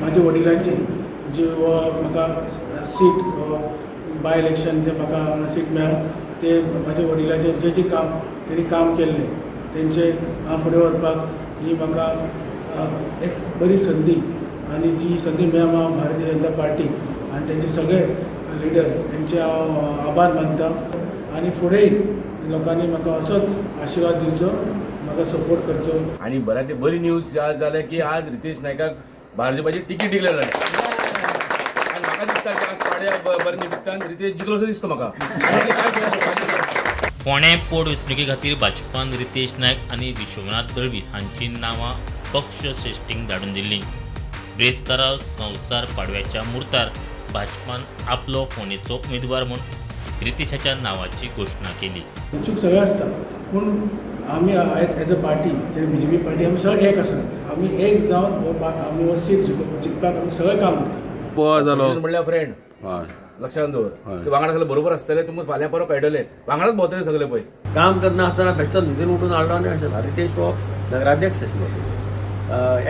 म्हाज्या वडिलांची जी म्हाका सीट, बाय इलेक्शन जे म्हाका हांगा सीट मेळ्ळा, ते म्हाज्या वडिलांचे जे जे काम तेणी काम केल्लें तेंचे हांव फुडें व्हरपाक ही म्हाका एक बरी संदी आनी जी संदी मेळ्ळ्या, हांव भारतीय जनता पार्टी आनी तेंचे सगळे लिडर हेंचे हांव आभार मानता आनी फुडेंय लोकांनी म्हाका असोच आशिर्वाद दिवचो, म्हाका सपोर्ट करचो. आणि बऱ्यातली बरी न्यूज आज जाल्या की आज रितेश नायकाक भाजपाची तिकीट डिक्लेअर जाली आणि म्हाका दिसता की आज पाड्या बऱ्या निमित्तान रितेश जिखलो असो दिसता म्हाका. आणि ते काय केलं? फोंडें पोटवेंचणुके खातीर भाजपान रितेश नायक आनी विश्वनाथ दळवी हांची नांवां पक्ष श्रेश्ठींक धाडून दिल्लीं. ब्रेस्तारा संवसार पाडव्याच्या मुर्तार भाजपान आपलो फोंडेचो उमेदवार म्हूण रितेशाच्या नांवाची घोशणा केली. इच्छूक सगळे आसता, पूण आमी एज अ पार्टी, ते बीजेपी पार्टी, आमी सगळे एक आसा. आमी एक जावन हो आमी हो सीट जिखपाक आमी सगळे काम करता. पोवा जालो. Opposition म्हणल्यार फ्रेंड. हय. लक्षात दवर. हय. ते वांगडा सगळे बरोबर आसतले, तुमकां फाल्यां परत कळटले, वांगडाच भोंवतले सगळे पळय. काम करना आसतना बेश्टो न्हिदून उठून हाडलो न्ही अशें ना. रितेश हो नगराध्यक्ष आशिल्लो,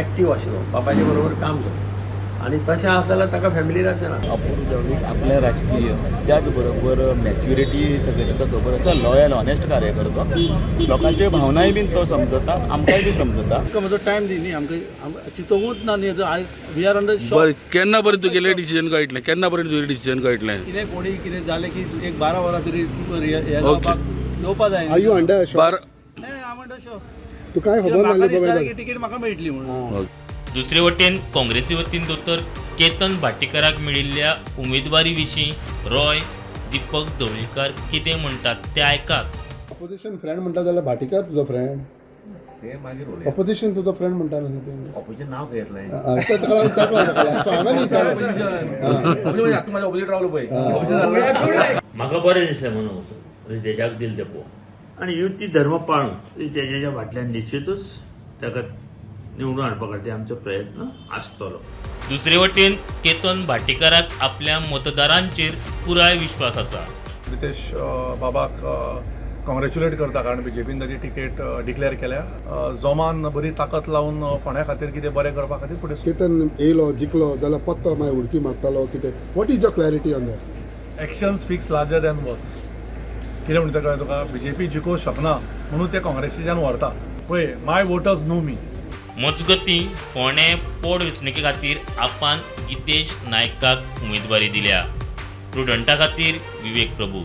एक्टीव आशिल्लो, बापायचे बरोबर काम करता आनी तशें आसा जाल्यार ताका फॅमिली राज्य ना. अपूर्व दळवीक आपलें राजकीय, त्याच बरोबर मॅच्युरिटी सगळें ताका खबर आसा. लॉयल, ऑनेस्ट कार्यकर्तो, लोकांच्यो भावनाय बीन तो समजता, आमकांय बी समजता. आमकां म्हजो टायम दी न्ही, आमकां चिंतोवूच ना न्ही. आयज we are under shock. बरें, केन्ना पर्यंत तुगेलें डिसिजन कळटलें? केन्ना पर्यंत तुगेलें डिसिजन कळटलें? कितें कोणी कितें जालें की एक 12 वरां तरी हे जावपाक येवपा जाय. Are you under shock? बारा. हांव अंडर शॉक. तू काय खबर म्हाका नासली दिसता बाबा. की तिकीट म्हाका मेळटली म्हणून. दुसरे वटेन काँग्रेसी वतीन दोतोर केतन भाटीकाराक मेळिल्ल्या उमेदवारी विशीं रॉय दीपक ढवळीकार कितें म्हणटात तें आयकात. अपोजिशन फ्रेंड म्हणटा जाल्यार भाटीकार तुजो फ्रेंड? ते मागीर उलोवया. अपोजिशन तुजो फ्रेंड म्हणटा न्हू ते. ऑपोजिशन नाव खंय येतलें? आ, आ, ताका लागून विचारलो, ताका लागून. So हांवें विचारलें. ऑपोजिशन तूं माझ्या ऑपोजिट रावलो पळय, ऑपोजिशन जालें. म्हाका बरें दिसलें म्हणून वचून रितेशाक दिलें तें पळोवन आनी युती धर्म पाळून रितेशाच्या फाटल्यान निश्चितूच ताका निवडून हाडपा खातीर आमचो प्रयत्न आसतलो. दुसरे वटेन केतन भाटीकाराक आपल्या मतदारांचेर पुराय विश्वास आसा. रितेश बाबाक कॉंग्रेच्युलेट करता, कारण बीजेपीन ताची तिकेट डिक्लेअर केल्या. जोमान बरी ताकद लावन फोंड्या खातीर कितें बरें करपा खातीर फुडें सरता. केतन येयलो, जिखलो जाल्यार पत्तो मागीर उडकी मारतालो कितें? What is your clarity on that? Action speaks larger than words. कितें म्हणटा कळ्ळें तुका? बीजेपी जिखोवंक शकना म्हणून ते काँग्रेसीच्यान व्हरता पळय. My voters know me. मजगतीं, फोंडें पोटवेंचणुके खातीर आपान गितेश नायकाक उमेदवारी दिल्या. प्रुडंटा खातीर विवेक प्रभू.